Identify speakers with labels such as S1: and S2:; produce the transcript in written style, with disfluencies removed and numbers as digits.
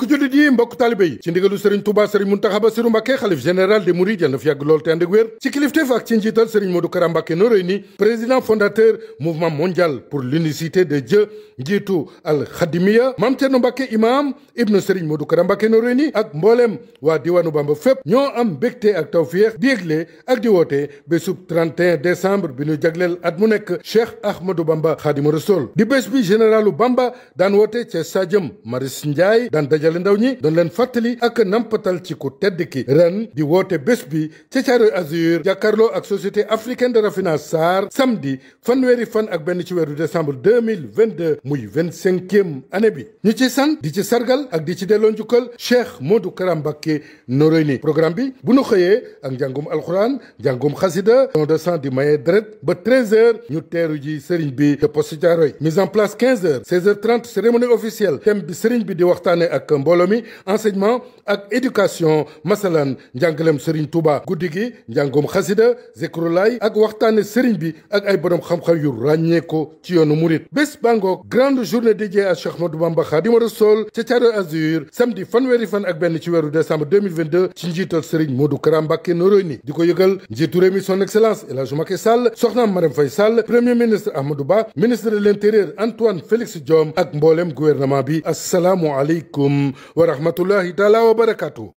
S1: mbokk jullit yi mbokk taalibe yi ci ndigalu Serigne Touba Serigne Mountakha Bassirou Mbacké xalif général des Mourides yal na fi yàgg lool te ànd ak wér ci kilifteef ak ci njiital Serigne Modou Kara Mbacké Noreyni président fondateur mouvement mondial pour l'unicité de Dieu njiitu al Khadimiya Mame Thierno Mbacké imam ibnu Serigne Modou Kara Mbacké Noreyni ak mboolem waa diwaanu Bamba fépp ñoo am mbégte ak tawféex di yëgle ak di woote bésub 31 décembre bi ñu jagleel at mu nekk Cheikh Ahmadou Bamba Khadimu Rasoul di bés bi généralu Bamba daan woote ca Sadiam Maris Ndiaye daan dajale ndaw ñi doon leen fàttali ak nampatal ci ku tedd ki ren di woote bés bi ca Thiaroye Azur jàkkaarloo ak société africaine de raffinage SAR samedi fanweeri fan ak benn ci weeru décembre 2022 muy 25e année bi ñu ci sant di ci sargal ak di ci delloo njukkal Cheikh Modou Kara Mbacké Noreyni programme bi bu nu xëyee ak njàngum alxuraan njàngum xasida don de sang di maye deret ba 13h ñu teeru ji sëriñ bi de poste Thiaroye mise en place 15h 16h30 cérémonie officielle thème bi sëriñ bi di waxtaane ak mbooloo mi enseignement ak éducation masalan njàngalem sëriñ Touba guddi gi njàngum xasida zikrulaay ak waxtaane sëriñ bi ak ay borom xam-xam yu ràññee ko ci yoonu murit bés bangoog grande journée dédiée à Cheikh Ahmadou Bamba Khadimu Rasoul ca Thiaroye Azur samedi fanweeri fan ak benn ci weeru décembre 2022 ci njiital sëriñ Modou Kara Mbacké Noreyni di ko yëgal njiitu réew mi son excellence El Hadji Macky Sall soxnaam Marème Faye Sall premier ministre Amadou Ba ministre de l'intérieur Antoine Félix Diome ak mboolem gouvernement bi asalaamu aleykum wa rahmatullahi taala wa barakatuh